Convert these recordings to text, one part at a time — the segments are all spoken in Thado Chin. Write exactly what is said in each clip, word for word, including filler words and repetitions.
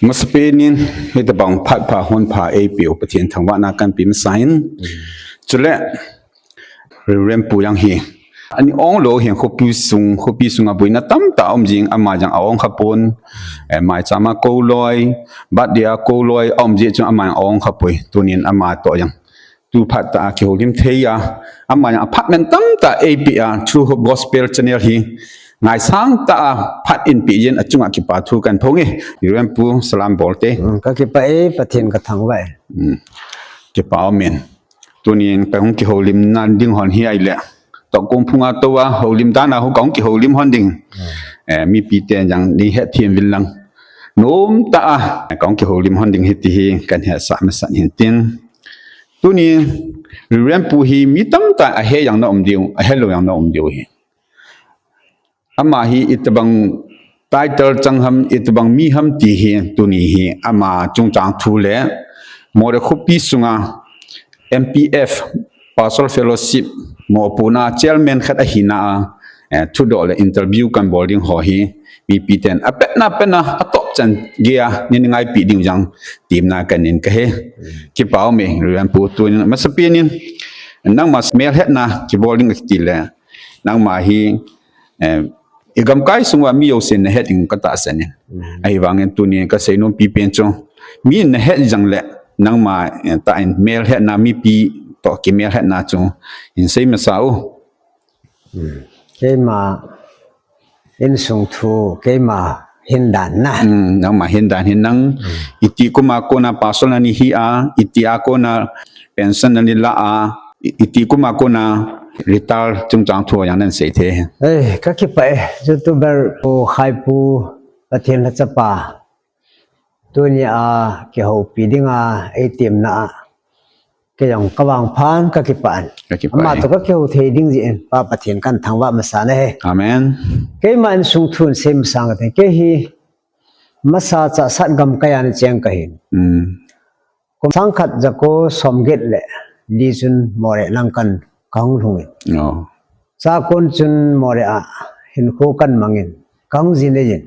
Masapen in, hitabang phat pha hon pha eipeu Pathen thangvahna kahin pe masain. Chule, Reverend Pu jong hi. Ana ong lou hin khopi sung, khopi sunga boina tamtah aum jing, ama jong a-ong khapon. Eh, maicham a kou loi, birthday a kou loi, aum jeh chun ama jong a-ong khapoi. Tunin ama toh jong tu phat tah a kihoulim thei a, ama jong aphat man tamtah eipeh a, True Hope Gospel Channel hi ngaisang tah a phat in peh jeh in achunga kipa thu kahin phong e. Reverend Pu salam bol te. Hmm, kakipah e, Pathen kathangvah e. Hmm. Kipa aumin. Tunin kahung kihoulimna ding hon hi ahile, tohkhom phunga tou a houlim dan a hu kahung kihoulim hon ding. Hmm. Eh, mipi ten jong nei hethem uvin lang, nom tah a kahung kihoulim hon ding ahi ti hi kahin hetsah masat in tin. Tuni Reverend Pu hi mi tamtah in ahe jong ana um diu, ahelou jong ana um diu ahi. Ama hi itobang title chang ham, itobang mi ham ti hi tuni hi ama chungchang thu le Moreh khopi sunga M P F Pastor Fellowship mopohna chairman khat ahina a, eh, thudoh le interview kahin bol ding ho hi mipi ten apetna petna atoh chan geiya nei ngaipeh diu jong temna kahin nei kahi. Kipa aume, Reverend Pu, tunin masapen in nangma melhetna kibol ding kati le, nangma hi, eh, igamkai sunga mi jousen nahet ding katahsan in. Mm. Ahivangin tuni kasei nom pipen chu, mi nahet jong le nangma, eh, tah in melhetna, mipi toh kimelhetna chu hin sei masa u. Hmm. Keima insung thu, keima hindan na. Hmm, nangma hindan hin nang, hmm, iti kum a kona pastor nanei hi a, iti a kona pension nanei la a, i-, iti kum a kona retire chungchang thu jong nahin sei thei. Eh, kakipah e, YouTuber Pu Khaipu, Pathen lhacha pa. Tunia kihoupi dinga eitemna a, kei jong kavangphan kakipah in. Kakipah e. Ama toh kakihou thei ding jeh in, Pa Pathen kahin thangvah masa nahi. Amen. Keima insung thu hin sei masang kate, kei hi masa Chassad gamkai a ana cheng kahin. Hmm. Kum sang khat jako som get le li chun Moreh lang kahin, kahung lhung in. Oh. Chakon chun Moreh a hinkho kahin mang in, kahung ji nei in.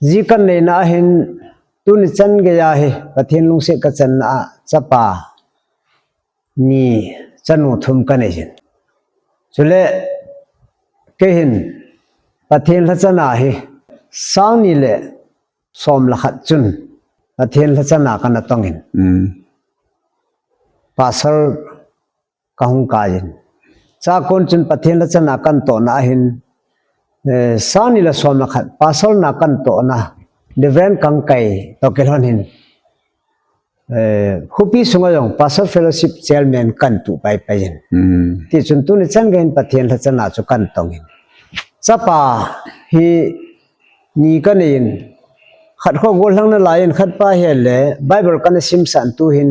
Ji kahin neina a hin, tuni chan geiya hi Pathen lungset kachanna a chapa ni chanu thum kanei jin. Chule kei hin Pathen lhacha na hi sang ni le som le khat chun Pathen lhacha na kana tong in. Mm. Pastor kahung kai in. Chakon chun Pathen lhacha na kahin tohna a hin, eh, sang ni le som le khat, pastor na kahin tohna, Reverend Kangkai toh kilhon hin, eh, khopi sunga jong Pastor Fellowship Chairman kahin tuh paipai in. Hmm. Tichun tuni chan geiyin Pathen lhacha na chu kahin tong in. Chapa hi ni kanei in, khat kho gollhang nalai in, khat pa hi le Bible kana simsah in tu hin,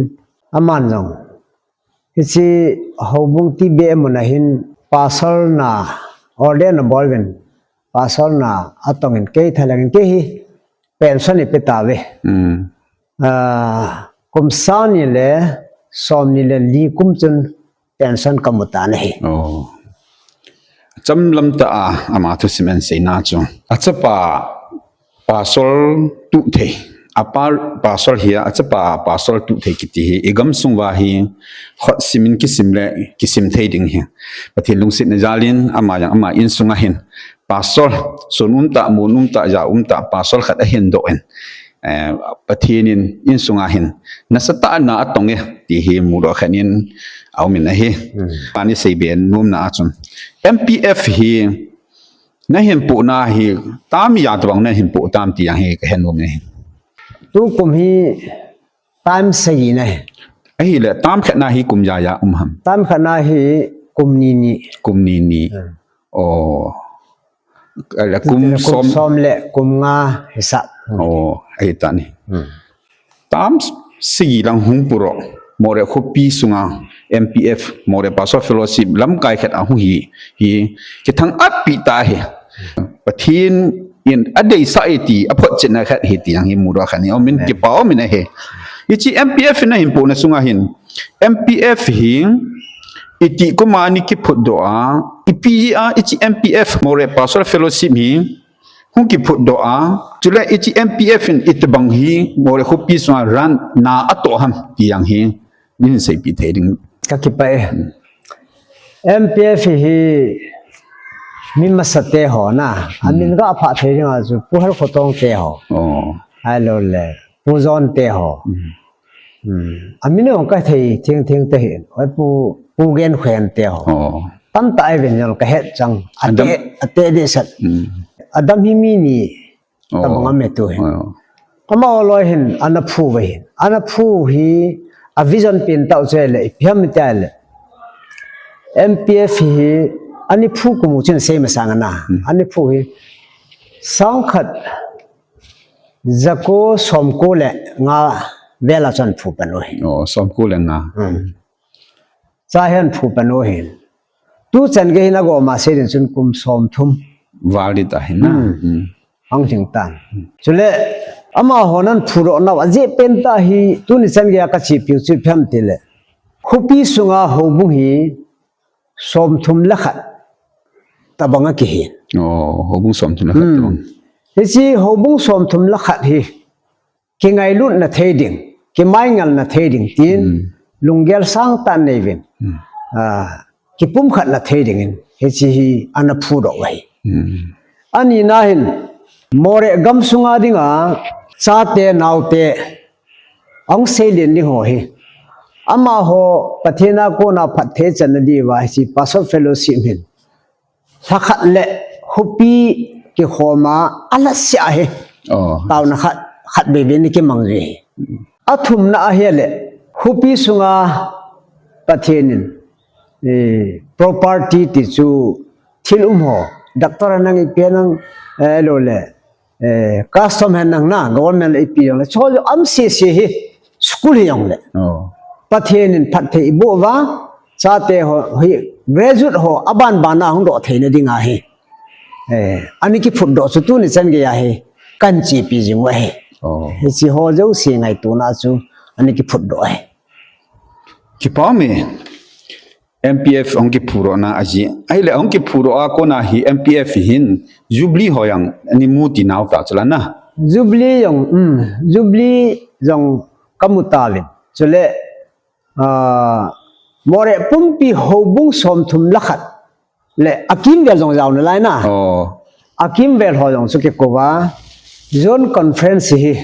aman jong hiche houbung tibeh mun a hin pastor na ordain abol uvin, pastor na atong in kei thalheng in kei hi pension eipe tauve. Hmm. Ah, kum sang ni le som ni le li kum chun pension kamu tan ahi. Oh. Chamlam tah a ama thusim ahin seina chu, achapa pastor tuh thei. Apa pastor hi a, achapa pastor tuh thei kiti hi, igamsung uva hi khut simin kisim le kisim thei ding ahi. Pathen lungsetna jal in ama jong ama insunga hin pastor, sun umtah, mun umtah, ja umtah, pastor khat ahin doh in, eh, Pathen in insunga hin nasatah a na atong e ti hi mudoh khat in aumin ahi. Hmm. Ani seibe nomna a chun M P F hi nahin pohna hi term ijat vang nahin poh tam ti jong hi kahe nom e. Tukum hi term sagi nahi. Ahile term khatna hi kum jaja um ham? Term khatna hi kum ni ni. Kum ni ni. Hmm. Oh. Ahile kum som le kum nga hisap. Oh, ahi tan ahi. Hmm. Term sagi lang hung puro, Moreh khopi sunga M P F, Moreh Pastor Fellowship, lamkai khat a hung hi, hi, kithang atpi tah ahi. Pathen in adeisah e ti, aphotchetna khat ahi ti jong hi mudoh khat in aumin, kipa aumin ahi. Hiche M P F in ahin pohna sunga hin, M P F hi, iti kum a ana kiphutdoh a, ipi a, hiche M P F, Moreh Pastor Fellowship hi, Hung kiphutdoh a, chule hiche M P F in itobang hi, Moreh khopi sunga run na atoh ham ti jong hi, nei seipi thei ding. Ka kipah e. M P F hi mi masate ho na, amin ga pha thei ding a chu Pu Halkhothong te ho. Oh. Ahilou le, Pu John te ho. Hmm. Amin jong ka thei theng theng te hin. Oi Pu, Pu Genkhohen te ho. Oh. Tamtah ahi ven jong ka het chang. Ate, ate de sat. Hmm. Adam hi mi ni. Oh. Tabang a me tu hin. Oh. Amaho loi hin, ana phu ve hin. Ana phu hi, a vision pen tau che le, ipi ham tia le. M P F hi, ana phu kum u chin sei masang ana. Hmm. Ana phu hi, sangkhat, jako somko le nga vel a chun phu pan u hi. Oh, somko le nga. Hmm. Cha hin phu pan u hin. Tu chan gei hin ago ma sei din chun kum somthum. Val di ta hin na. Hmm. Hmm. Hung hing tan. Chule, amaho nan phudoh nau, ajeh pen tah hi, tuni chan gei a ka chepiu chu ipi ham ti le. Khopi sunga houbung hi, somthum le khat tabang a kihin. Oh, houbung somthum le khat tabang. Hmm. Hiche houbung somthum le khat hi, kingailutna thei ding, kimaingalna thei ding, tin, hmm, lunggel sangtah nei uvin. Hmm. Ah, kipumkhatna thei dingin, hiche hi ana phudoh u ahi. Hmm. Ani na hin, Moreh gam sunga dinga, chate, naote, ahung seilen ding ho hi. Amaho, Pathen a kona phatthei channa diuva, hiche Pastor Fellowship hin. Lhakhat le khopi kikhom a, alah seh ahi. Oh. Taona khat, khat veve ni kimang ji hi. Athumna ahi le, khopi sunga Pathen in, eh, property ti chu thil um ho, doctor a nang ipi a nang, eh, lo le, eh, custom hen nang na, government le ipi jong le, chu jong um sese hi, school hi jong le. Oh. Pathen in phatthei iboh uva, chate ho, hi, graduate ho, aban ban a hung doh theina ding ahi. Eh, ana kiphutdoh chu tuni chan gei ahi, kahin chepi jing u ahi. Oh. Hiche ho jouse ngaitona chu, ana kiphutdoh ahi. Kipah me. M P F ahung kiphudoh na aji. Ahile ahung kiphudoh a kona hi M P F hin Jubilee ho jong ana mu ti nau ta chula na. Jubilee jong, um, Jubilee jong ka mu tauvin. Chule, ah, Moreh pumpi houbung somthum le khat le akimvel jong jaona lai na. Oh. Akimvel ho jong chu kikou va. Zone Conference hi.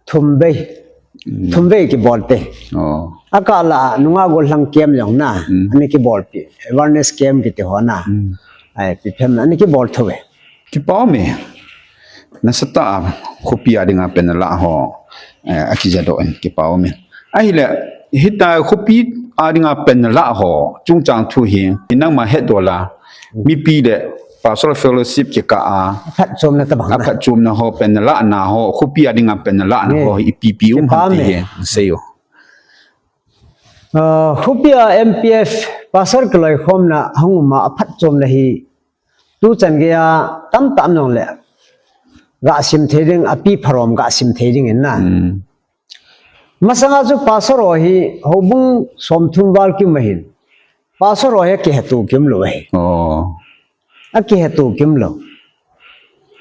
Thum vei. Hmm. Thum vei kibol te. Oh. Akah lah a, nungah gollhang camp jong na. Hmm. Ana kibol pi. Awareness camp kiti ho na. Hmm. Ai, ipi ham, ana kibol thou ve. Kipah me. Nasatah a, khopi a dinga pen lah ho. Eh, akija doh in, kipah me. Ahile, hitia khopi a dinga pen lah ho. Chungchang thu hi, nangma hetdoh la. Mipi le Pastor Fellowship kikah a, aphatchomna tabang na. Aphatchomna ho, pen lahna ho, khopi a dinga pen lahna ho, ipi ipi um ham ti hi, sei o. Ah, khopi a M P F, Pastor kiloikhomna hung um a aphatchomna hi, tu chan gei a tamtah um jong le, ga sim thei ding, api pharom ga sim thei ding in na. Hmm. Masanga chu Pastor ho hi houbung somthum val kium ahin. Pastor ho hi akihetu kium lou ahi. Oh. Akihetu kium lou.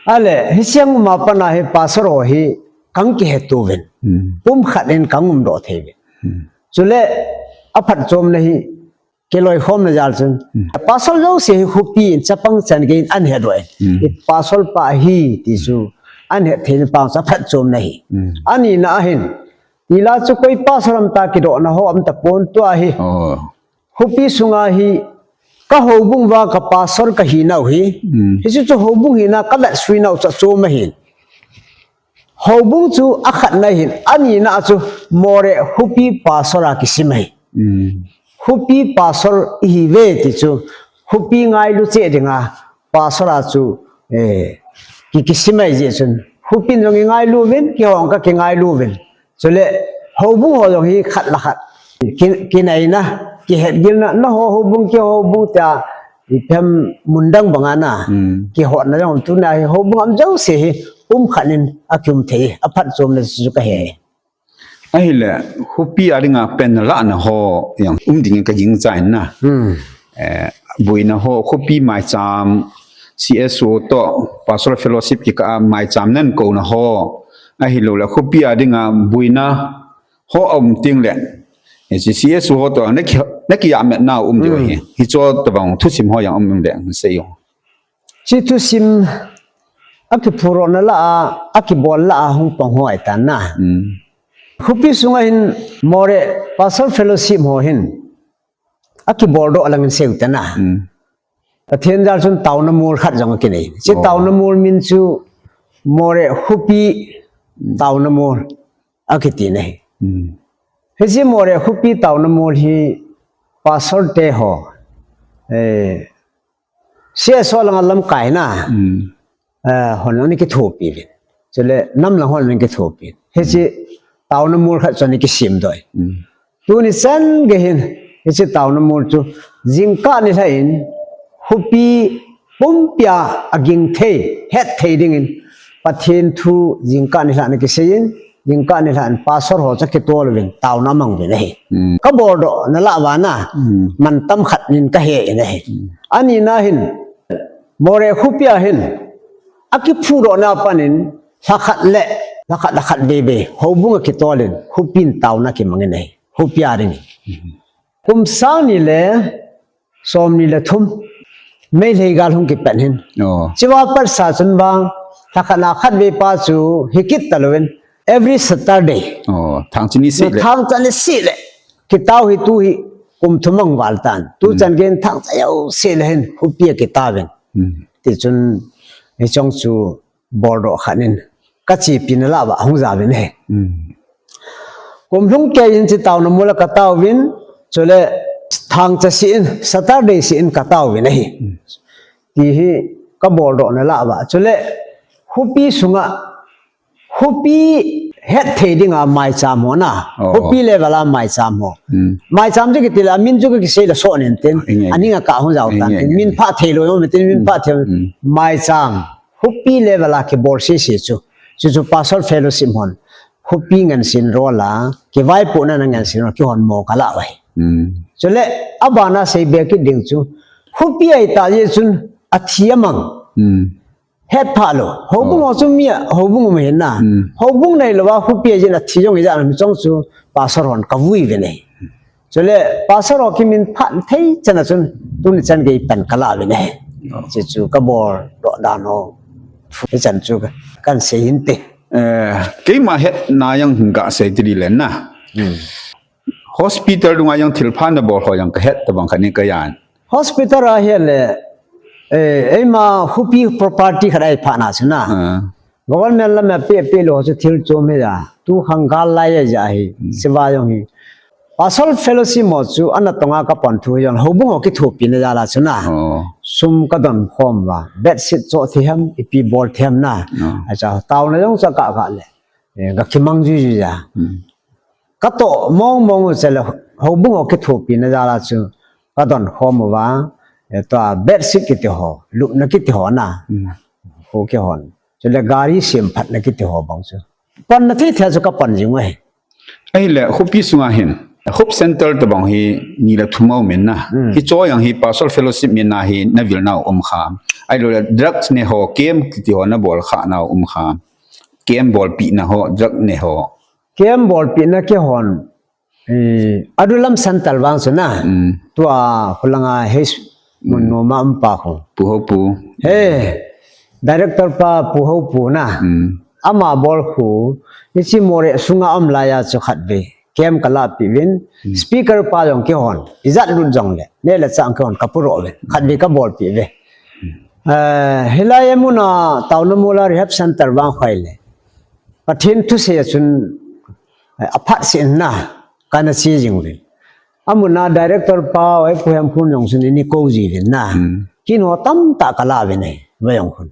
Ahile, hiche a um a pat a hi Pastor ho hi kahin kihetu uvin. Hmm. Pumkhat in kahin umdoh thei uvin. Hmm. Chule, aphatchomna hi, kiloikhomna jal chun. Hmm. Pastor jouse hi khopi in chapang chan gei in ana hedoh in. Hmm. Hi Pastor pa ahi ti chu ana het theina pang chu aphatchomna ahi. Hmm. Anina ahin. Ila chu koi Pastor ham ta kidohna ho um tapon tua hi. Oh. Khopi sunga hi ka houbung uva ka Pastor kahi nau hi. Hmm. Hichu chu houbung hina ka vetsui nau chu achom ahin. Houbung chu akhatna ahin, anina chu Moreh khopi Pastor a kisim ahi. Hmm. Khopi Pastor ihi uve ti chu, khopi ngailu cheh dinga Pastor a chu, eh, ki, kisim ahi jeh chun. Khopi in jong ingailu uvin, kihong ka kingailu uvin. Chule, houbung ho jong hi khat le khat. Ki, kinaina, kihetgilna, nangho houbung, keiho houbung tia, ipi ham mun dang banga na. Hmm. Kihotna jong tuna hi houbung um jouse hi, pumkhat in akium thei, aphatchomna chu kahe. Ahile, khopi a dinga pen lahna ho, jong um ding in ka gingchan na. Hmm. Eh, boina ho, khopi maicham, C S O toh Pastor Fellowship kikah a maicham nan kouna ho, ahilou le khopi a dinga buina ho aum teng le, hiche C S O ho toh na ki, na kiyamet nau um diu hi. Hicho tabang thusim ho jong um le sei u. Hiche thusim a kiphurona lah a, a kibol lah a hung pang ho ahitan na. Khopi sunga hin Moreh Pastor Fellowship ho hin a kibol doh lang in sei u te na. Pathen jal chun taona mol khat jong akinei. Hiche taona mol min chu Moreh Khopi taona mol akiti na hi. Hiche Moreh Khopi taona mol hi Pastor te ho, eh, C S O langa lamkai na, eh, hon ana kithopi uvin. Chule nam lang hon ana kithopi. Hiche taona mol khat chu ana kisem doh e. Tuni chan gei hin, hiche taona mol chu jingkah nilhah in, khopi pumpia aging thei, het thei dingin, Pathen thu jingkah nilhah ana kisei in, jingkah nilhah in Pastor ho chu akitol uvin, taona amang uvin ahi. Ka bol doh na lah uva na, mantam khat nin ka he in ahi. Ani na hin, Moreh Khopi a hin, a kiphudoh na panin, lha khat le, lha khat, lha khat veve, houbung akitol in, khopin taona kimang in ahi, khopi a dingin. Kum sang ni le, som ni le thum, May lhei gal hung kipan hin. Chua pat sa chun vang, lha khat na khat ve pa chu, hi kit talou in, every Saturday. Thangcha ni seh le. Thangcha ni seh le. Kitao hi tu hi, kum thum mang val tan. Tu chan gei hin thangcha jouse le hin, khopi a kitao vin. Ti chun, hiche jong chu, bol doh khat in ka chepi na lah uva hung ja uvin ahi. Kum lhung kei in hiche taona mol a ka tao uvin, chule thangcha seh in, Saturday seh in ka tao uvin ahi. Ti hi ka bol doh na lah uva. Chule khopi sunga, khopi het thei dinga maicham ho na. Khopi level a maicham ho. Maicham chu kiti le, amin chu ka kisei le soh nen tin. Aning a ka hung ja u tan tin. Min pha thei lou, min tin, min pha thei. Maicham. Khopi level a kibol sese chu. Chu chu Pastor Fellowship hon. Khopi ngensen rol a, kivaipohna na ngensen rol, kihon mo ka lah uva ahi. Chule, abana sei be kit ding chu. Khopi a ita jeh chun, athi amang. Het pha lou. Houbung ho chu mi a, houbung um ahin na. Houbung nei lou a, khopi a jeh in athi jong ijat ham chong chu, Pastor hon ka vui uvin ahi. Chule, Pastor ho kimin phat thei chan a chun, tuni chan gei pan ka lah uvin ahi. Hiche chu ka bol doh dan ho. Hichan chu ka, kan sei hin te. Eh, keima hetna jong hin ka sei ti di le na. Hospital dunga jong thilpha na bol ho jong ka het tabang khat ni ka jan. Hospital a hi le, eh, eima khopi property khat ahi phat na chu na. Government lam a pe, pe lou chu thil chom hi ja. Tu khang gal lai ja hi. Siva jong hi. Pastor Fellowship mo chu ana tonga ka pan thu jong houbung ho kithopi na jal a chu na. Sum ka don khom uva. Bedsheet cho thei ham, ipi bol thei ham na. Acha, taona jong cha ka ka le. Eh, ka kimang jui jui ja. Ka toh mong mong u chule houbung ho kithopi na jal a chu ka don khom uva, eh, tua bedsheet kiti ho, lupna kiti ho na. Ho kihon. Chule gari semphatna kiti ho bang chu. Panna thei thei chu ka pan jing u ahi. Ahile, khopi sunga hin, Hope Center tabang hi ni le thum a um in na. Hiche jong hi Pastor Fellowship min a hi na vil nau um kha. Ahilou le, drugs ne ho, camp kiti ho na bol kha nau um kha. Camp bolpi na ho, drug ne ho. Camp bolpi na kihon. Eh, Adulam Center vang chu na. Tua khulanga hei mun noma um pa khu. Pu Houpu. He. Director pa Pu Houpu na. Ama bol khu. Hiche Moreh sunga um laiya chu khat ve. Camp ka lahpi uvin. Speaker pa jong kihon. Ijat lut jong le. Neh le chah kihon ka pudoh uvin. Khat ve ka bolpi uve. Eh, hilai a muna taona mol a rehab center vang khu ahile. Pathen thusei a chun, eh, aphat seh in na, kana che jing uvin. Amuna director pa, eh, Pu Hemkhun jong chun eini kou ji uvin na. Kin ho tamtah ka la uvin ahi, va jong khun.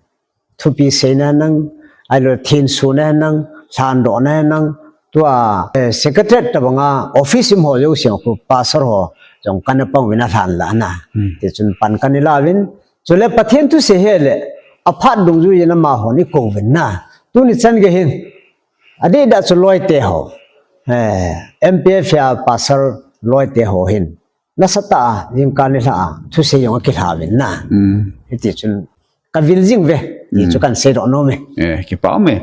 Thupi seina nang, ahilou le thenso na nang, lhandoh na nang, tua, eh, secretariat tabanga office um ho jouse khu, pastor ho jong kana pang uvin alhan la na. Tichun pan kana la uvin, Chule Pathen thusei hile, aphat dungjui in amahon eikou uvin na. Tuni chan gei hin, adeh dah chu loite ho. Eh, M P F a pastor loite ho hin. Nasatah a, jingkah nilhah a, thusei jong akilha uvin na. Hiti chun, kavil jing ve ti chu kan seidoh nom e. Eh, kipa um e.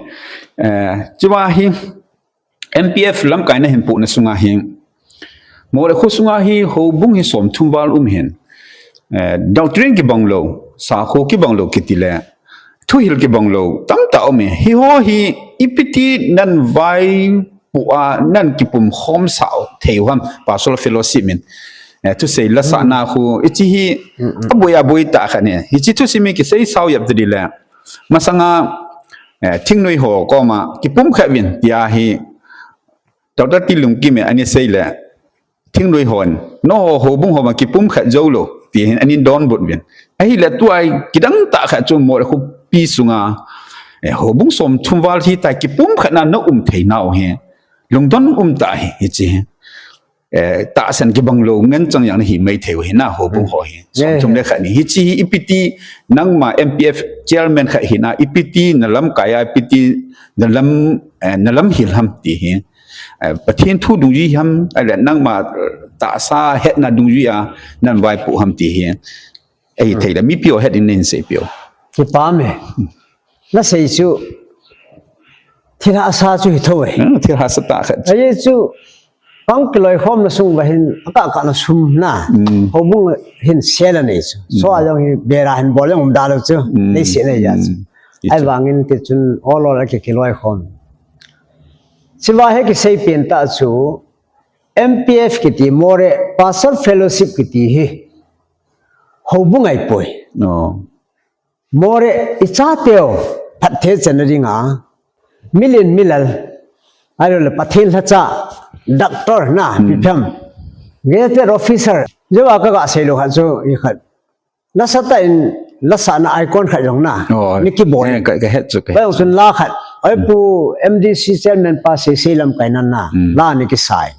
Eh, chua hi M P F lamkai nahin pohna sunga hi, Moreh kho sunga hi houbung hi somthum val um hin. Eh, doctrine kibang lou, sakho kibang lou kiti le, thuhil kibang lou tamtah um e. Hiho hi ipiti nan vaipoh a nan kipumkhom sao thei u ham, Pastoral Fellowship in. Eh, thusei lasahna khu, hiche hi aboi aboi tah khat ahi. Hiche thusim hi kisei sao jep tadi le, masanga, eh, thingnoi ho koma kipumkhat uvin tia hi Doctor T. Lungkim in ana sei le, thingnoi hon, nangho houbung ho ma kipumkhat jou lou, ti hin ana donbut uvin. Ahile tua hi kidang tah khat chu Moreh khopi sunga, eh, houbung somthum val hitia kipumkhat na naum thei nau hi lungdon um tah ahi, hiche. Eh, tahsan kibang lou ngen chang jeng nahi maithei u ahi na, houbung ho hi. Somthum le khat ni. Hiche hi ipiti nangma M P F chairman khat hina, ipiti nalamkai a, ipiti nalam, eh, nalamhil ham ti hi. Eh, Pathen thu dungjui ham, ahile nangma, eh, tahsa hetna dungjui a, nan vaipoh ham ti hi. Ahithei le, mipi ho het in nahin seipeh u. Kipa um e. Nasei chu, thilhahsa chu hi thou e. Hmm, thilhahsa tah khat. Ahi chu, pang kiloikhomna sung uva hin, akah kahna sum na. Houbung hin sel anei chu. Soh a jong hi, bera hin bol jong um da lou chu. Nei se nei ja chu. Ahivangin tichun, ol ol a ki, kiloikhom. Chua hi kisei pen tah chu, M P F kiti, Moreh Pastor Fellowship kiti hi, houbung ahipoi. Moreh ichateu phatthei channa dinga, milen milal, ahilou le Pathen lhacha, doctor na, ipi ham, gazetted officer, jouva kaga sei lou khat chu, ikhat. Nasatah in, lasahna icon khat jong na, ana kibol. Eh, ka, kahet chu, kahet. Tua jong chun la khat, oi pu M D C chairman pa Seisei lamkai nan na, la ana kisai.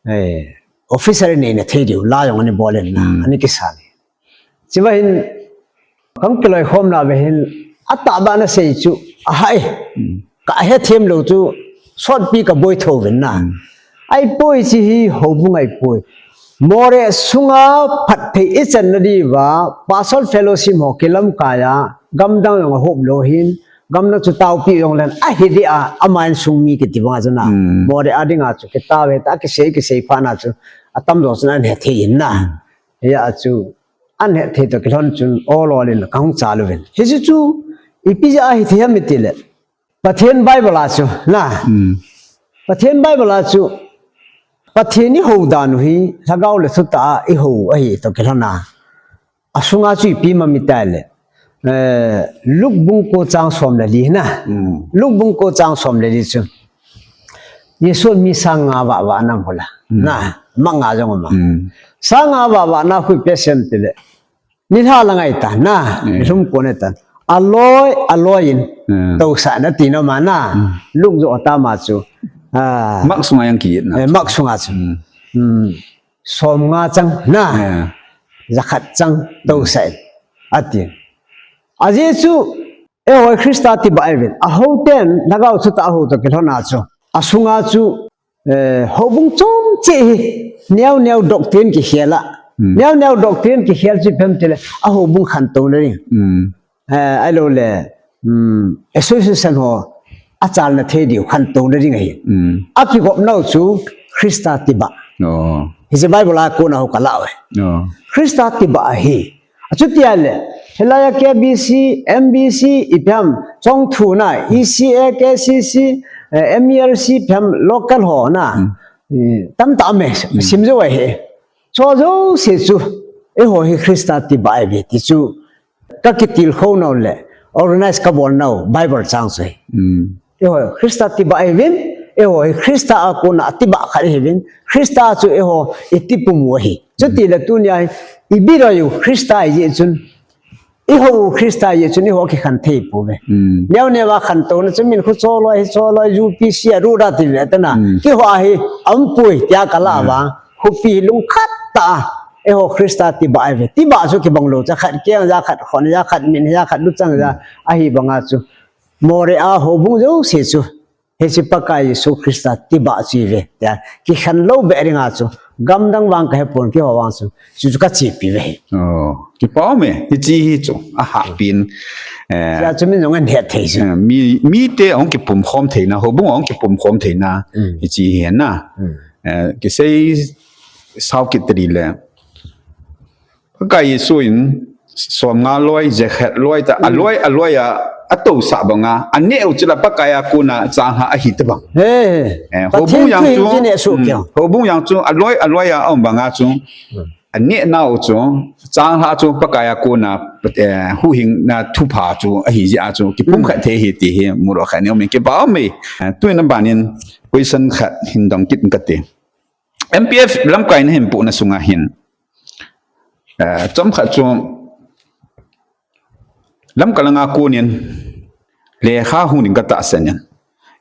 Eh, officer in neina thei diu, la jong ana bol in na, ana kisai. Chua hin, pang kiloikhomna uva hin, atahbeh a nasei chu, ahai. Kahethem lou chu, sotpi kaboi thou uvin na. Ahipoi hiche hi houbung ahipoi. Moreh sunga phatthei ichanna diuva, Pastor Fellowship ho kilamkai a, gamdang jong ahop lou hin, gamdang chu taopi jong leng, ahi dia, ama insung mi kiti banga chu na. Moreh a dinga chu, kitao ve ta, kisei, kisei phat na chu, atamjo chun ana hethei in na. Hia chu, ana hethei toh kilhon chun ol ol in kahung chal uvin. Hiche chu, ipi jeh a hithei ham itile, Pathen Bible a chu, na. Pathen Bible a chu, Pathen ihou dan u hi, lhagao le thutah a ihou ahi toh kilhon a. Asunga chu ipi um ham itile, eh, Luke bung ko chang som le li na. Luke bung ko chang som le li chu, Jesun mi sang nga vah vahna ahung hol a. Na, mak nga jong aum a. Sang nga vah vahna khu ipi asei em itile, nilhah la ngai tan na, nilhum kon ahi tan. Aloi, aloi in, tousah in ati nom a na. Luke joh a tama chu, ah, mak sunga jong ki-it na. Eh, mak sunga chu. Som nga chang na. Jakhat chang tousah in ati. Ajeh chu, eiho hi Christa tibah ihiuvin. Ahou ten, lhagao thutah a hou toh kilhon a chu, asunga chu, eh, houbung chom cheh hi, neo neo doctrine kikhel a. Neo neo doctrine kikhel chu ipi ham itile, ahoubung khantouna ding. Eh, ahilou le, association ho, achalna thei diu khantouna ding ahi. Akigop nau chu Christa tibah. Hiche Bible a kona hou kalah uve. Christa tibah ahi. Achuti ahile, hilai a K B C, M B C, ipi ham, chongthuna, E C A, K C C, eh, M E R C, ipi ham, local ho na. Eh, tamtah um e, sim jou ahi. Chu jouse chu, eiho hi Christa tibah ihiuve ti chu, kakitilkhou nau le, organize kabol nau, Bible chang chu ahi. Eiho, Christa tibah ihiuvin, eiho hi Christa a kona tibah khat ihiuvin, Christa chu eiho itipum u ahi. Chutile tunia hi, ibiroi u Christa ahi jeh chun, ihou u Christa ahi jeh chun eiho kikhen thei pouve. Neo neo a khantouna chu min khu choloi, hi choloi, U P C a ruda ti ve tana. Keiho a hi, aumpoi, tia kalah uva. Khopi lungkhat tah a, eiho Christa tibah ihiuve. Tibah chu kibang lou, cha khat keng ja, khat khon ja, khat min ja, khat luchang ja, ahi banga chu. Moreh a houbung jouse chu. Hiche Pakai Jesu Christa tibah chu ive. Tia, kikhen lou beh dinga chu. Gamdang vang kahepon keiho vang chu. Chu chu kachepi uve. Oh, kipa ume, hiche hi chu. Ahahpin. Eh, tia chu min jong ahet thei chu. Eh, mi, mite ahung kipumkhom theina, houbung ahung kipumkhom theina. Mm. Hiche hi na. Mm. Eh, kisei sao kit tadi le. Pakai Jesu in, somnga loi, jakhat loi ta, aloi, aloi a, atousah banga, aneh u chu la Pakai a kona changlhah ahi tabang. He, he. Eh, Pathen houbung jang thu chu, kineh soh kei. Houbung jang chu, aloi, aloi a aum banga chu, aneh nau chu, changlhah chu Pakai a kona, eh, huhhingna thupha chu, ahi jeh a chu, kipumkhat thei ahi ti hi, mudoh khat nei um in kipa ume. Eh, tuin abanin, question khat hin dong kit kate. M P F lamkai nahin pohna sunga hin. Eh, chomkhat chu lamkai langa konin lekha hung ding katahsan in.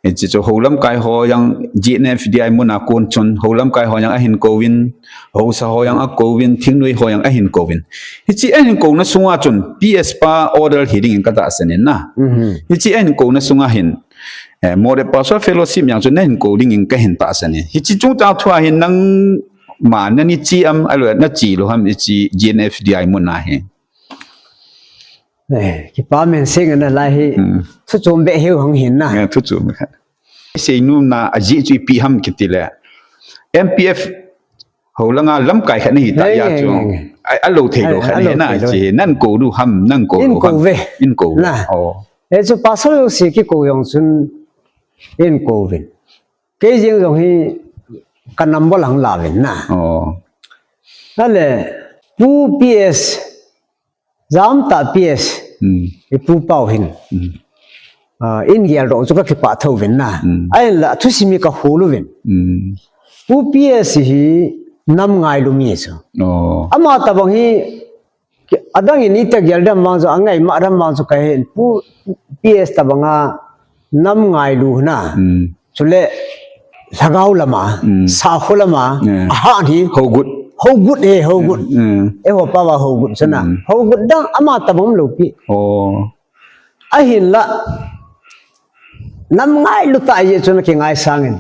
Hiche chu hou lamkai ho jong G N F D I muna kon chun, hou lamkai ho jong ahin kouvin, haosa ho jong akouvin, thingnoi ho jong ahin kouvin. Hiche ahin kouna sunga chun P S pa order hi dingin katahsan in na. Mhm. Hiche ahin kouna sunga hin, eh, Moreh Pastor Fellowship jong chu nahin kou dingin kahin tahsan e. Hiche chungchang thua hin nangma nani che am, ahilou le nache lou ham hiche G N F D I muna hi. Eh, kipa ume, seng ana lai hi. Hmm. Thu chom beh hiu hung hin na. Eh, thu chom kha. Seinom na ajeh chu ipi ham kiti le. M P F hou langa lamkai khat nahi tah jeh a chu. He, he, he. A, alou thei lou khat nahi na, alou thei lou. Che, nahin kou lou ham, nahin kou lou ham. Ihin kou uve. Ihin kou uve. Na. Oh. Hichu pastor jouse kikou jong chun ihin kou uvin. Kei jeng jong hi ka number lang la uvin na. Oh. Ahile, Pu P S, Jaum tah P S, Hmm. i Pu Pau hin. Hmm. Ah, ihin geldoh chu kakipah thou uvin na. Hmm. Ahinla, thusim hi kahol uvin. Hmm. Pu P S hi nam ngailu mi chu. Oh. Ama tabang hi, adang in iti gel dem vang chu, angaimah dem vang chu kahen. Pu P S tabanga nam ngailu na. Hmm. Chule, lhagao lama, Hmm. sakho lama, Yeah. ahat hi. Hougut. Hougut he, hougut. Hmm. Eiho pao a hougut chu na. Hmm. Hougut dang ama tabang lou pi. Oh. Ahinla, nam ngailu tah jeh chun kingaisang in.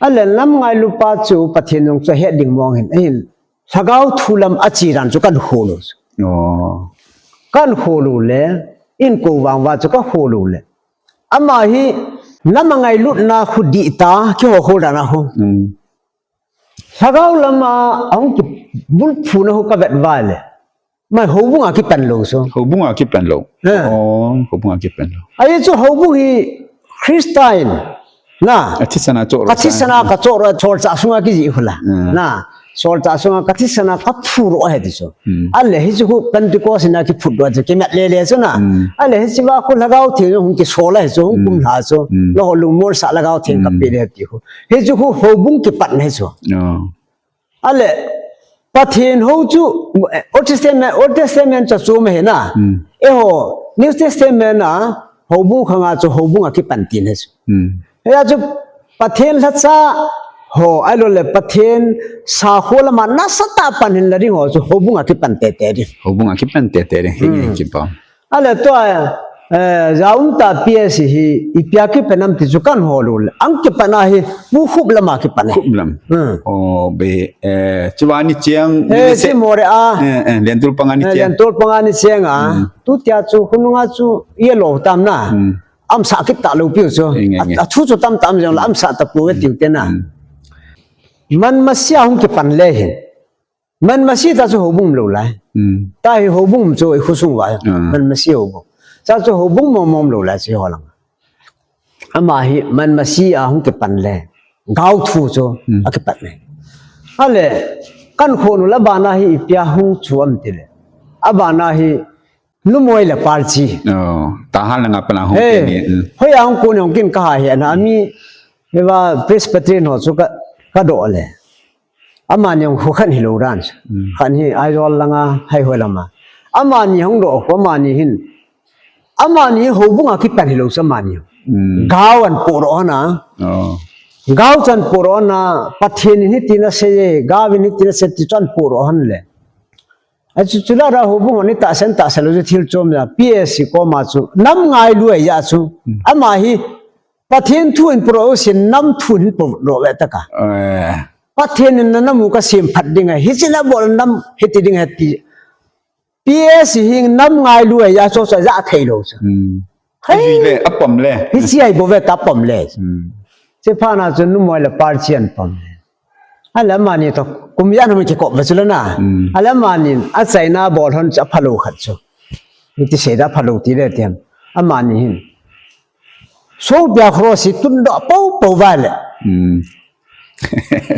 Ahile nam ngailu pa chu Pathen jong chu ahet ding mong hin. Ahin, lhagao thu lam ache dan chu kahin hol u. Oh. Kahin hol u le, ihin kou vang uva chu kahol u le. Ama hi, nam ngailutna khu dihtah, keiho hol dan a khu. Hmm. Lhagao lama ahung kibulphuna khu kavet uva le. Ama houbung a kipan lou chu. Houbung a kipan lou. Eh. Oh, houbung a kipan lou. Ajeh chu houbung hi Christa in. Na. Athisan a choh roh. Athisan a kachoh roh, solchah sunga kijih khu la. Hmm. Na. Solchah sunga kathisan a kaphut roh ahi ti chu. Hmm. Ahile hichu khu Pentecost in a kiphut roh chu kimat lele chu na. Hmm. Ahile hichea khu Lhagao Theng hung kisol ahi chu, hung Hmm. kumlha chu. Hmm. Lou ho lungmonsah Lhagao Theng Hmm. kapeh le ti khu. Hichu khu houbung kipatna ahi chu. Oh. Ahile, Pathen hou chu, eh, Old Testament, Old Testament chu chom ahi na. Hmm. Eiho, New Testament a, houbung khanga chu houbung a kipan tina chu. Hmm. Hia chu Pathen lhacha ho, ahilou le Pathen sakho lama nasatah pan hin la ding ho chu houbung a kipan tete ding. Houbung a kipan tete ding, hi Hmm. kipa. Ahile tua, eh, Jaum tah P S hi, ipi a kipan ham ti chu kahin hol u le. Ahung kipan a hi, Pu Khup lama kipan e. Khup lam. Hmm. Oh, be, eh, chuva ni cheng, Eh, ni se- chi Moreh a. Eh, eh, Lentol panga ni Eh, cheng. Lentol panga ni cheng a. Hmm. Tutia chu, khonunga chu, yellow tam na. Hmm. Amsah kit talou piu chu. Eng, eng, eng. A, athu chu tamtah jongle, amsah tapouve tiu te na. Hmm. Manmasi a hung kipan le hin. Manmasi tah chu houbung lou lai. Hmm. Tah hi houbung chu i khosung uva. Ah. Manmasi houbung. Tah chu houbung mong mong lou lai chu ho lang. Ama hi Manmasi a hung kipan le. Gao thu chu Hmm. akipan le. Ahile, kahin hol u le abana hi ipi a hung chu ham ti le. Abana hi Numoi le Palchi. Oh, Tahan langa pat a hung He, kit ni. Hmm. Hoiya hung kon jong kin kaha he na, ami, hiva Presbyterian ho chu ka, kadoh le. Amani jong khu khat hilou dan. Hmm. Khat hi Aizawl langa, Haihoi lama. Amani hung doh khu, amani hin. Amani houbung a kipan hilou sa amani. Hmm. Gao ahin podoh hon a. Oh. Gao chu ahin podoh hon a, Pathen in hitin asei e, Gao in hitin asei ti chu ahin podoh hon le. Achu, chule ra houbung hon hi tahsan, tahsan lou chu thil chom ja, P S C koma chu, nam ngailu ahi ja chu, Hmm. ama hi, Pathen thu in puro sin nam thu in puro ve taka. Eh. Pathen in na namu ka sem phat ding a. Hichi na bol nam hiti ding hiti. P S hing nam ngailu a ya so so ya thei lo. Hmm. Hey. Ajui le, apom le. Hichi ai bo ve ta pom le. Hmm. Che pha na chu nu moi le par chian pom le. Ala mani to kum yan hum ki ko ba chu le na. Hmm. Ala mani a China bol hon cha phalo khat chu. Iti se da phalo ti le tiam. Amani hin. So bia khro si tun do po po va le. Hmm.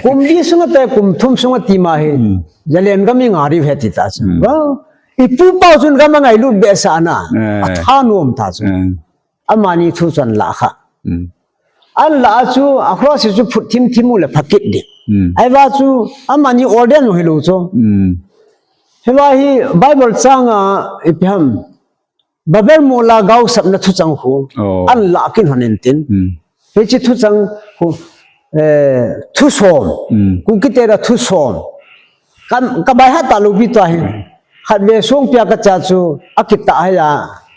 Kum li sunga te kum thum sunga ti ma hi. Hmm. Jalen gam i nga ri he ti ta chu. Hmm. Wow. I pu pau chun gam a ngailut be sa na. Eh. A tha nuam ta chu. Eh. Amani thu chan la kha. Hmm. An la chu a khro si chu phut thim thim u le phakit di. Hmm. Ai va chu amani order no hi lo chu. Hmm. He va hi Bible chang a i pi ham. Babel mol a gaosapna thuchang khu. Oh. An la kin hon in tin. Hmm. Hichi thuchang khu, eh, thusom. Hmm. Kuki te da thusom. Kam, ka bai ha ta lo bi ta hi. Hmm. Khat ve song pia ka cha chu, a kita ha ya,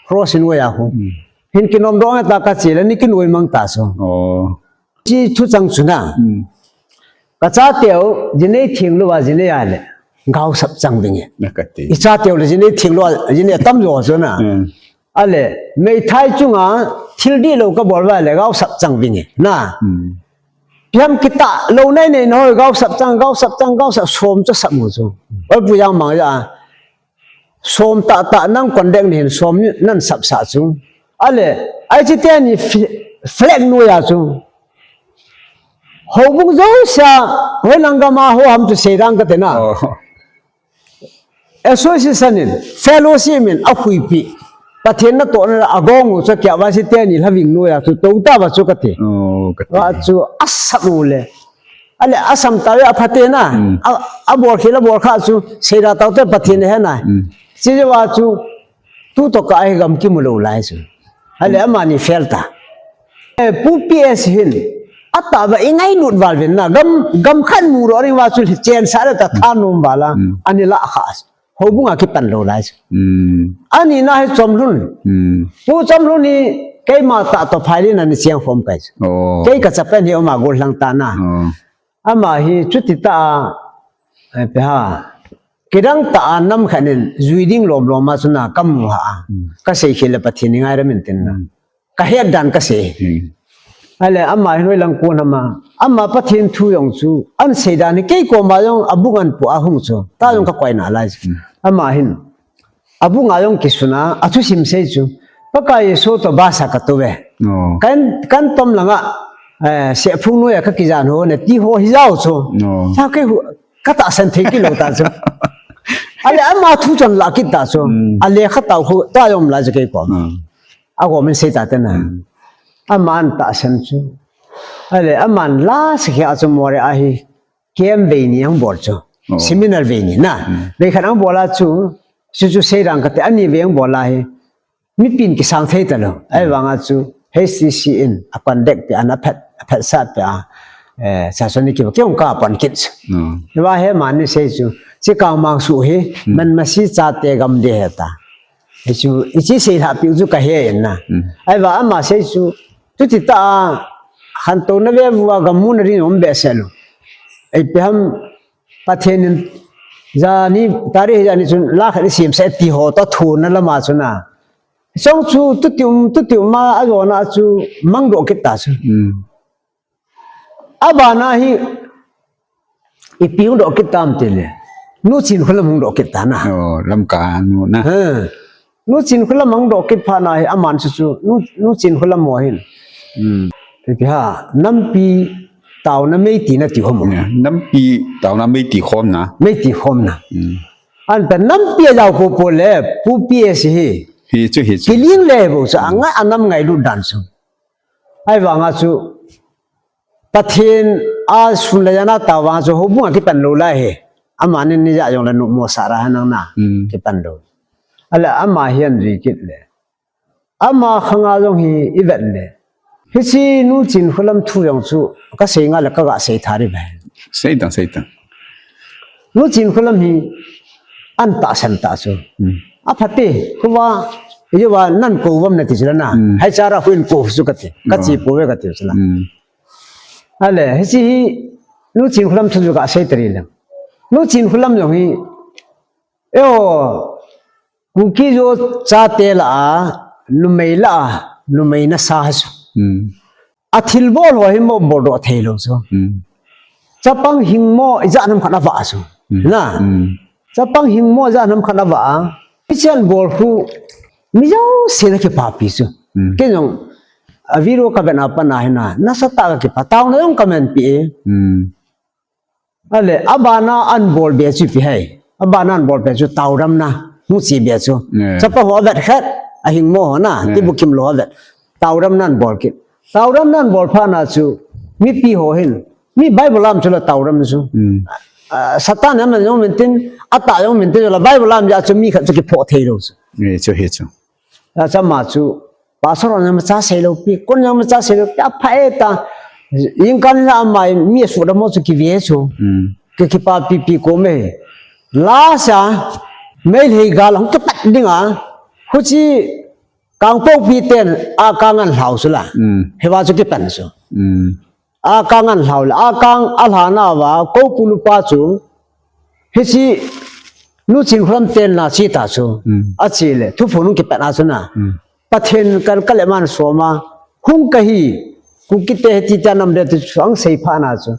cross in wa ya khu. Hmm. Hin kinom dong ta ka chi le ni kin oi mang ta so. Oh. Chi thuchang chu na. Hmm. Ka chateu, jinei thing lo va jinei a le. Gaosap chang vinge. Na ka ti. I chateu le jinei thing lo, jinei tam lo chu na. Hmm. A le, mei thai chunga, thil di lo ka bol va le, gaosap chang vinge. Na. Hmm. Piam kita lo nei nei na hoi, gaosap chang, gaosap chang, gaosap som chu sap mu chu. Oi pu yang mang ya. Som ta ta nang kon dek ni hin som ni nan sap sa chu. A le, ai chi te ni fi-, flag nu ya chu. Ho bung zo sa, hoi nang gama ho ham chu sei dang ka te na. Oh. Association in, fellowship in, a khui pi. Pathen na to na a gong u chu kia va si te ni hlaving nu ya chu, to ta va chu ka te. Oh, ka te. Va chu a sap u le. A le a sam ta ve a pha te na. Mm. A, a bol khel a bol kha chu, sei da tau te Pathen he na. Mm. Chi je va chu, tu to ka ai gam ki mu lo lai chu. A le amani fel ta. Eh, Pu P S hin. A ta va i ngailut val vin na. Gam, gam khan mu ro ring va chu chen sa le ta tha nom va la. Mm. Ani la kha. Ho bunga ki pan lo lai chu. Mm. Ani na he chom lun. Mm. Pu chom lun ni kei ma ta to phai lin ani chiang khom kai chu. Oh. Kei ka cha pen hi oma gol lang ta na. Oh. Ama hi chuti ta a, eh, pe ha. Kidang ta a nam khan in zui ding lom lom a chu na ka mu ha. Mm. Ka sei khel le Pathen ni ngai ra min tin na. Mm. Ka het dan ka sei. Hmm. A le ama hin hoi lang kon ama. Ama Pathen thu jong chu. An sei dan hi kei koma jong a bung an pu a hung chu. Ta jong ka koi na lai chu. Hmm. Ama hin. A bung a jong ki suna, a thusim sei chu. Pakai Jesu to ba sa ka tu ve. Oh. Kan, kan tom langa, eh, se phung noi a ka ki jan ho ne ti ho hi jao chu. Oh. Sa ke hu, ka ta san thei ki lo ta chu. A le ama thu chan la ki ta chu. Hmm. A le kha ta hu, ta jong la chu kei koma. Hmm. A go min sei ta te na. Hmm. Aman ta san chu. A le aman la se khia chu more a hi. Kem vei ni ang bol chu. Oh. Seminar vei ni na. Hmm. Vei khat ang bol a chu. Chu chu sei rang ka te ani vei ang bol a hi. Mi pin ki sang thei ta lo. Ai vang a chu. H C C in a contact pe an a phet, a phet sat pe a. Eh, sa so ni ki ba ki ong ka pan kit. Hmm. Ni va he man ni sei chu. Chi kang mang su hi. Hmm. Man ma si cha te gam de he ta. Hichu, hichi sei lha piu chu ka he in na. Hmm. Ai va ama sei chu, tu ti ta a, han to na ve vua gam mu na rin um be se lo. Ei pe ham Pathen in, ja ni, tari ja ni chun, la khat i sim se ti ho ta thu na lama chu na. Chong chu, tu ti um, tu ti um ma, a jo na chu, mang do kit ta chu. Hmm. A bana hi, ipi hung doh kit tam ti le. Nu Chin Khulam hung doh kit ta na. Oh, Lamka nu na. Ha. Nu Chin Khulam hung doh kit pha na hi aman chu chu. Nu, Nu Chin Khulam mo hin. Hmm. Ipi ha, nampi tauna mei ti na ti ho mo. Ya, nampi tauna mei ti khom na. Mei ti khom na. Hmm. An ta nampi a jao po po le, Pu P S hi. Hi chu, hi chu. Kiling le bo chu, a ngai a nam ngailut dan chu. Ai vang a chu, Pathen a sun le jana ta vang chu houbung a kipan lou lai he. Ama nin ni ja jong le numo sa ra hanang na. Hmm. Kipan lou. Ala ama hian ri kit le. Ama khanga jong hi i vet le. Hichi Nu Chin Khulam thu jong chu ka sei nga le ka ga sei tha ri ve. Sei tang, sei tang. Nu Chin Khulam hi an ta san ta chu. Hmm. A phate, kuva Ijouva nan kou uvam nati chu la na. Hmm. Hiche a ra khu in kou chu kati. Ka Oh. che pouve kati chu la. Hmm. Ale, hiche hi, Nu Chinkholam thu chu kasei tari leng. Nu Chinkholam jong hi, eo, Kuki-Zo chate lah a, numei lah a, numei nasa chu. Hmm. Athilbol ho hi mo boldoh thei lou chu. Hmm. Chapang hing mo ijat ham khat avah chu. Hmm. Na. Hmm. Chapang hing mo ijat ham khat avah a. Hiche abol khu mi jouse na kipapi chu. Hmm. Kei jong a video kavet na pat na hi na, nasatah a kakipah, taona jong kamanpi e. Hmm. Ale, abana abol be chu ipi ham. Abana abol be chu taodamna, hung che be chu. Yeah. Chapang ho avet khat, ahing mo ho na, Yeah. ti bukim lou avet. Taodamna abol kit. Taodamna abol phat na chu, mipi ho hin. Mi Bible lam chu la taodam chu. Hmm. Ah, Satan aman jong min tin, atah jong min tin, la Bible lam jeh chu mi khat chu kiphoh thei lou chu. Hichu, hichu. Acha ama chu, Pastor hon jong imacha seilou pi, kon jong imacha seilou pi, apha e ta. Jingkah nilhah a ama mi asudam ho chu kive chu. Hmm. Ki, kipapi pi kou me. Lasa, Meitei gal hung kipat ding a. Huchi, Kangpokpi ten, akang anlhau chu la. Hmm. Hiva chu kipan chu. Hmm. Akang anlhau le, akang alhana uva, Koupulu pa chu, hiche, Nu Chinkholam tenna che ta chu, Hmm. ache le, thuphon hung kipat na chu na. Hmm. Pathen kal kal le man soma, hung kahi, Kukite hiti tia nam le ti chu angsei phat na chu.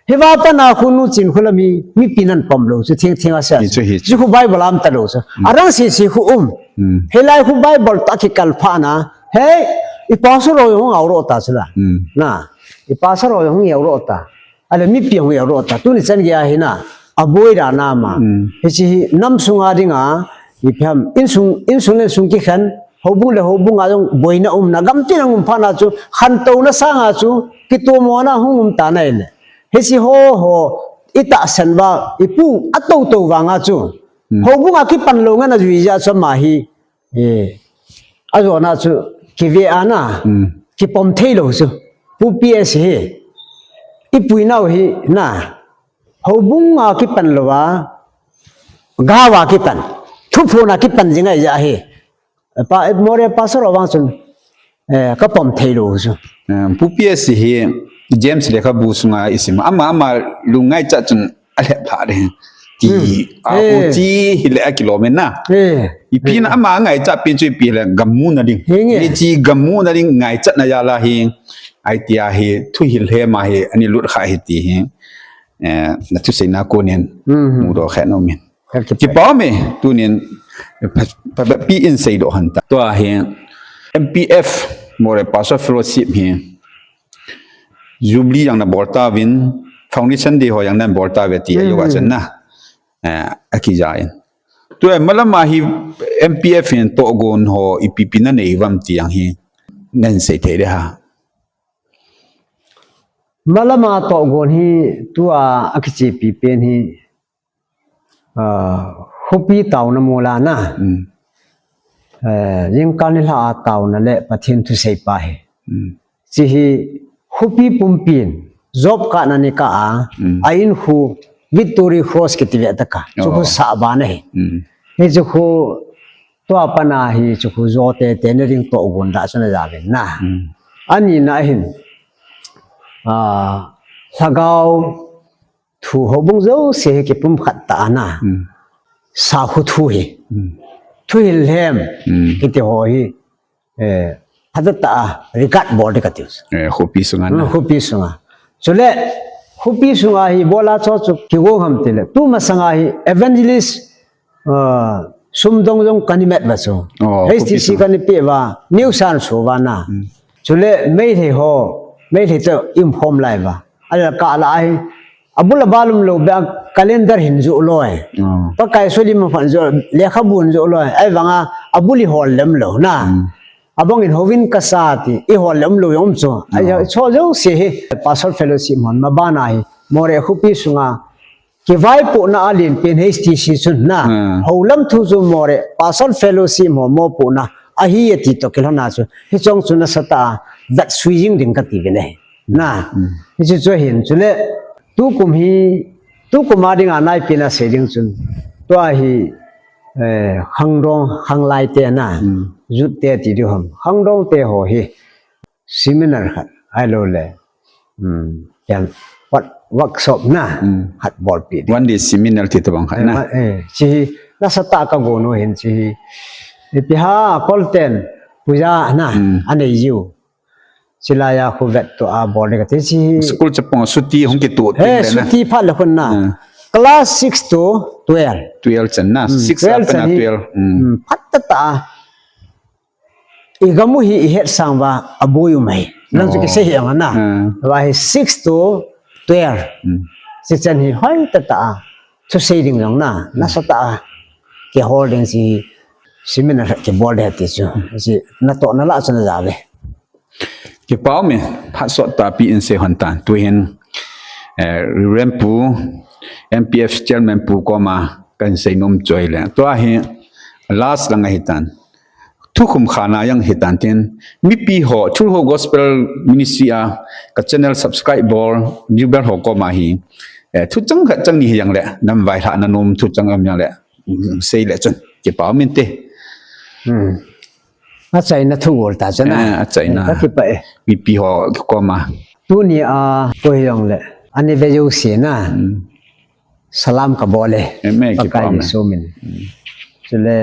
Hiva pat na khu Nu Chinkholam hi, mipi nan pom lou chu, thing thing a sia Hichu, hichu. Chu khu Bible lam talou chu. Hmm. Arang sisi khu um. Hmm. Hilai khu Bible tah kikal phat na, hei, i pastor ho hung auro ta chu la. Hmm. Na. I pastor ho hung auro ta. Ale mipi hung auro ta. Tuni chan gei a hi na. Aboi da na ma. Mm. Hiche hi nam sunga dinga. Ipi ham. Insung, insung le insung kikhen. Houbung le houbung a jong boina umna. Gamtina um phat na chu. Khantouna sanga chu. Kitomona hung um ta na ile. Hiche ho ho. Itahsan uva. Ipu. Atou tou vanga chu. Mm. Houbung a kipan lou ngen ajui jeh a chu ama hi. Eh, ajona chu kive a na, Hmm. kipom thei lou chu. Pu P S hi, ipuinau hi na, houbung a kipan lou a, gao a kipan, thuphon a kipan jing ahi jeh hi. Pa, Moreh pastor ho vang chun, eh, kapom thei lou chu. Eh, Pu P S hi James lekhabu sunga isim. Ama, ama lungngaichat chun alhep lha ding. Ti Hmm. a Eh. hu ti hile akilom in na. Eh. Ipi na Eh. ama ngaichat pen chu ipi le gam muna ding. Henge. Hiche gam muna ding ngaichatna jal a hi. Ahi tia hi thuhil lhem a hi ani lut kha hi ti hi. Eh, na thuseina kon in Hmm. mudoh khat nom in. Kakipah. Kipah me, tunin, pha, pha, pi in seidoh hon ta. Tua hi, M P F, Moreh Pastor Fellowship hi, Jubilee jong nabol tauvin, Foundation Day ho jong nabol tauve ti, Hmm. ajo a chan na. Eh, akija in. Tua malam a hi M P F in tohgon ho ipi ipi nanei uvam ti jong hi, nahin sei thei de ha. Malam a tohgon hi, tua akichepi pen hi, Ah, khopi taona mol a na. Hmm. Eh, jingkah nilhah a taona le Pathen thusei pa hi. Hmm. Hiche hi khopi pumpin, job kah na nikah a, Hmm. a in khu Victory Cross kiti ve ta ka. Chu khu Oh. sah ban ahi. Hmm. Hichu khu tua pat na hi chu khu jo tete na ding tohgon da chu naja uvin na. Hmm. Ani na hin. Ah, lhagao thu houbung jouse hi kipumkhat ta na. Hmm. Sakhu thu hi. Hmm. Thuhil lhem. Hmm. Kiti ho hi. Eh, phatah a regard bol ding kati. Eh, khopi sunga na. Hmm, khopi sunga. Chule, khopi sunga hi bol a chu chu kigong ham tile. Tumasanga hi evangelist, ah, sum dong jong kana met uva chu. Oh, H T C khopi sunga. Kana pe uva, news a naso uva na. Hmm. Chule Meitei ho, Meitei toh i umkhom lai uva. Ala kah la ahi. Abul abalum lou beh a calendar hin joh loi. Oh. Pakai solim aphan joh, lekhabu hin joh loi. Ahivanga abul i hol lem lou na. Hmm. Abang in hovin kasa ti, i hol lem lou jong chu. Oh. Ahi, cho jouse hi, Pastor Fellowship hon, maban a hi, Moreh khopi sunga, kivaipohna alen pen H T C chun na. Hmm. Houlam thu chu Moreh, Pastor Fellowship ho mopohna, ahi ati toh kilhon a chu. Hiche jong chu nasatah a, vetsui jing ding kati ve ne. Na. Hmm. Hiche chu ahin chule, tukum hi, tukum a dinga naipen a sei ding chun. Tua hi, eh, khangdong, khanglai te na, Hmm. youth te ti diu ham. Khangdong te ho hi seminar khat, ahilou le, um, yan, what, workshop na, Hmm. khat bolpi ding. One day seminar ti tabang khat Eh, na. wa-, eh, chi hi, nasatah a ka gon u hin chi hi. Ipi ham, kol ten, puja na, Hmm. anei jiu. Chilai a khu vet to a bol ni kati chi hi. School chapang suti hung kitu He, tin le na. suti phat le khun na. Hmm. Class six to twelve. Twelve chan na. Hmm, Six twelve a pat chan na hi. twelve. Hmm. Hmm, phat tah tah a. I gam u hi i het sang uva aboi u mai. Nang chu Oh. kisei hi ang na. Hmm. Uva hi six to twelve. Hmm. Chi chan hi hoi tah tah a. Thusei ding jong na. Hmm. Nasatah a. Kihol ding chi seminar kibol ding ti chu. Chi natoh na lah chu na ja ve. Kipa um e, phat sot tah pi in sei hon tan. Tu hin, eh, Reverend Pu, M P F Chairman Pu koma kan sei nom chu ahile. Tua hi last lang ahi tan. Thukhum khana jong hi tan tin. Mipi ho, True Hope Gospel Ministry a ka channel subscribe bol, viewer ho koma hi. Eh, thu chang khat chang ni hi jong le, nam vailhah na nom thu chang um jong le. Sei le chun, kipa um inte. Hmm. Achaina thu gol ta chun a. Eh, achaina. Eh, ka kipa e. Mipi ho koma. Tuni a koi jong le. Ani ve jouse na. Hmm. Salam ka bol e. Amen, Pakai kipa um e. Jesu min. Hmm. Chule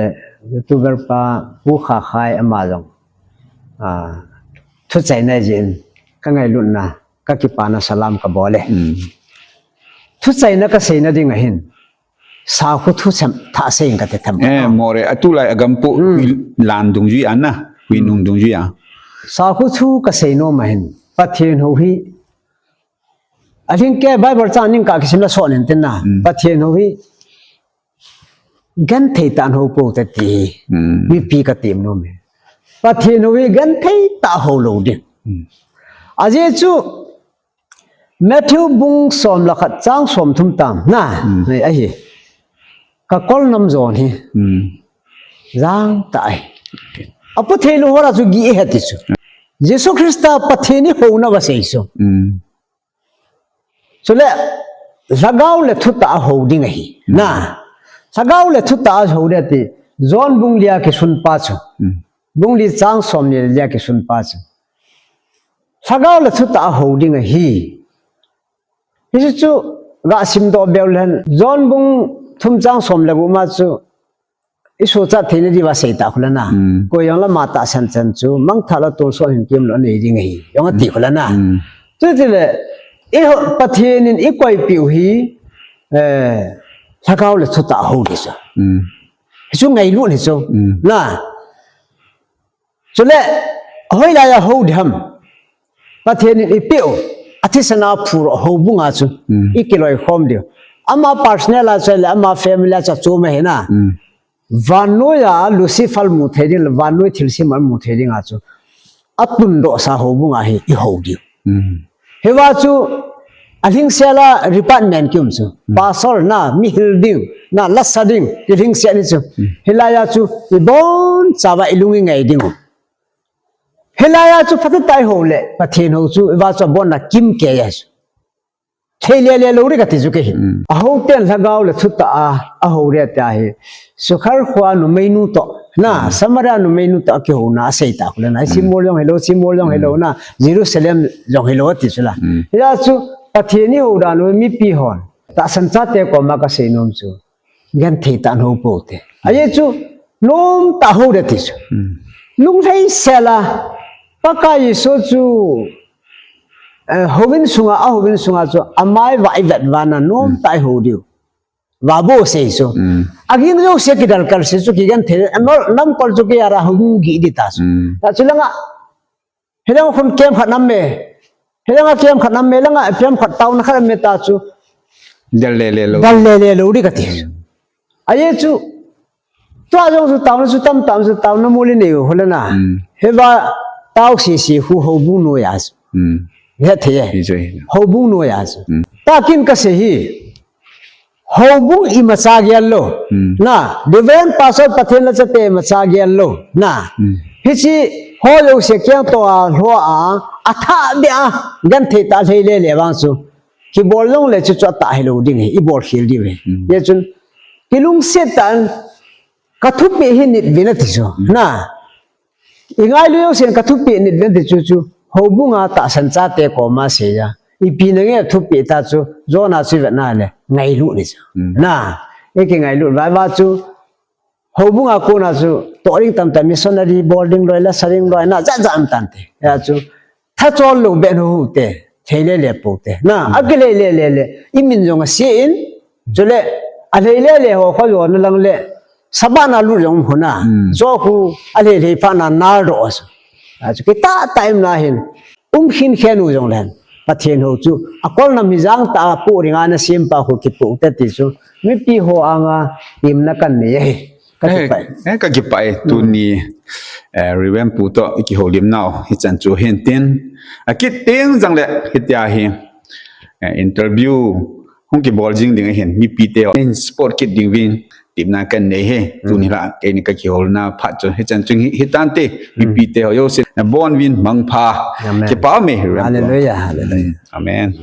YouTuber pa Pu Kha Khai ama jong. Ah, thuchaina jin. Ka ngailutna. Ka kipana salam ka bol e. Hmm. Thuchaina ka seina ding ahin. Sakhu thu sem thah sei in ka ti them. Eh, more, atulai a gam pu Hmm. hui lan dungjui a na, hui Hmm. nung dungjui a. Sakhu thu ka sei nom ahin. Pathen hou hi. Alhingkei Bible chang ning ka kisim la son in tin na. Hmm. Pathen hou hi. Genthei tah in hou pou te ti. Hmm. Mipi ka ti nom e. Pathen hou hi genthei tah hou lou ding. Hmm. Ajeh chu Matthew bung som le khat chang som thum tang na. Hmm. Nei ahi. Ka kol nam jon hi. Hmm. Jang tah ahi. Apu thei lou ho lah chu gih ahi ti chu. Jesu Christa Pathen in houna va sei chu. Hmm. Chule, lhagao le thutah a hou ding ahi. Hmm. Na. Lhagao le thutah a hou ding ati. John bung li a kisun pa chu. Hmm. Bung li chang som ni le li a kisun pa chu. Lhagao le thutah a hou ding ahi. Hichu chu ga simdoh beu leu hen. John bung thum chang som le gup ma chu. I sochat theina diuva sei ta khu le na. Hmm. Koi jong le ama tahsan chan chu. Mangthah le tonsot hinkho lou nei ding ahi. Jong ati khu le na. Hmm. Chuti le. I ho, Pathen in i koipiu hi. Eh, lhagao le thutah a hou ding chu. Hmm. Hichu ngailut ahi chu. Hmm. Na. Chule, hoilai a hou ding ham. Pathen in eipeh u, athisan a phur u houbung a chu, Hmm. i kiloikhom diu. Ama personal a chu le, ama family a chu, chu ma hi na. Hmm. Vannoi a Lucifer mu thei ding le, vannoi thilse mu thei ding a chu. Atundoh sa houbung a hi i hou diu. Hmm. Hiva chu alhingsel a department ki um chu. Hmm. Pastor na, mi hil ding, na, lasa ding, kilhingsel ni chu. Hmm. Hilai a chu, ibon chauva ilung i ngai ding u. Hilai a chu phatah tah a i hou le, Pathen hou chu, iva chu abon a kimkei a chu. Thei le le lou ding kati chu kei hi. Hmm. A hou ten lhagao le thutah a, a hou ding ati ahi. Sukhar khoa numeinu toh, na, Hmm. Samaria numeinu toh a kihouna a sei ta khu le na. Hmm. Simol jong hilou, Simol jong Hmm. hilou na, Jerusalem jong hilou ati chu la. Hmm. Hia chu, Pathen in hou dan u mipi hon. Tahsan chate koma ka sei nom chu. Genthei tah in hou pou te. Ajeh chu, nomtah a hou ding ti chu. Hmm. Lunglhaisel a, Pakai Jesu chu, eh, houin sunga, a houin sunga chu, amai va i vet uva na, nomtah a i hou diu. Va bou sei chu. Hmm. Aging jouse kidel kal sei chu, kigenthei, a nol, namkol chu kei a ra hung gih ding ta chu. Hmm. Ta chu langa, Hilanga khun kem khat nam me. Hilanga kem khat nam me, langa kem khat taona khat nam me ta chu. Del le le lou. Del le le lou ding kati. Ajeh chu. Tua jong chu taona chu tam tam chu taona mol i nei u khu le na. Hmm. Hiva tao sisi khu houbung noi a chu. Hmm. Hethei e. Hi chu hi. Houbung noi a chu. Hmm. Takin ka sei hi. Houbung imacha gel lou. Hmm. Na, Reverend Pastor Pathen lachate imacha gel lou. Na, Hmm. hiche ho jouse kengto a, lhou a, athah beh a, genthei tah a lhei le le vang chu. Kibol jong le chu chu atah hilou ding hi, i bol khel diu hi. Hmm. Hijeh chun, kilungset tah in, Ka thupi hi nit vin ati chu. Na. I ngailu jousen ka thupi nit vin ati chu chu. Houbunga tahsan chate koma seiya. Ipi nange thupi ta chu. Jona chu vetna le. Ngailu ni chu. Na. Iki ngailu vaiva chu. Houbunga kona chu. Toring tamtam missionary boarding loi la saring loi na. Jat jat tante. Ya chu. Thachol lo be no te. Thei le le po te. Na. Aki le le le le. Imin jong a si in. Chule, a lei le le ho kho jo na lang le, Sabbath na lut jong huna. Jo khu, a lei lei pha na nal do asu. Achu kita time na hin, um khin khen u jong len. Pathen ho chu, a kol nam hi jang ta pu ringa na sim pa khu kipu te ti chu. Mipi ho anga, tim na kan ni e. Ka kipai. Eh, ka kipai, tuni, eh, Reverend Pu to, iki ho lim nau, hi chan chu hin tin. A kit ting jang le, hitia hi. Eh, interview hung kibol jing ding ahin, mipi te ho in support kit ding vin, tipna kan nei he, tuni la, keini ka kiholna phat chu, hichan chung hi, hitante, mipi te ho, jouse, na bon vin, mangpha, kipa me, Hallelujah, hallelujah. Amen.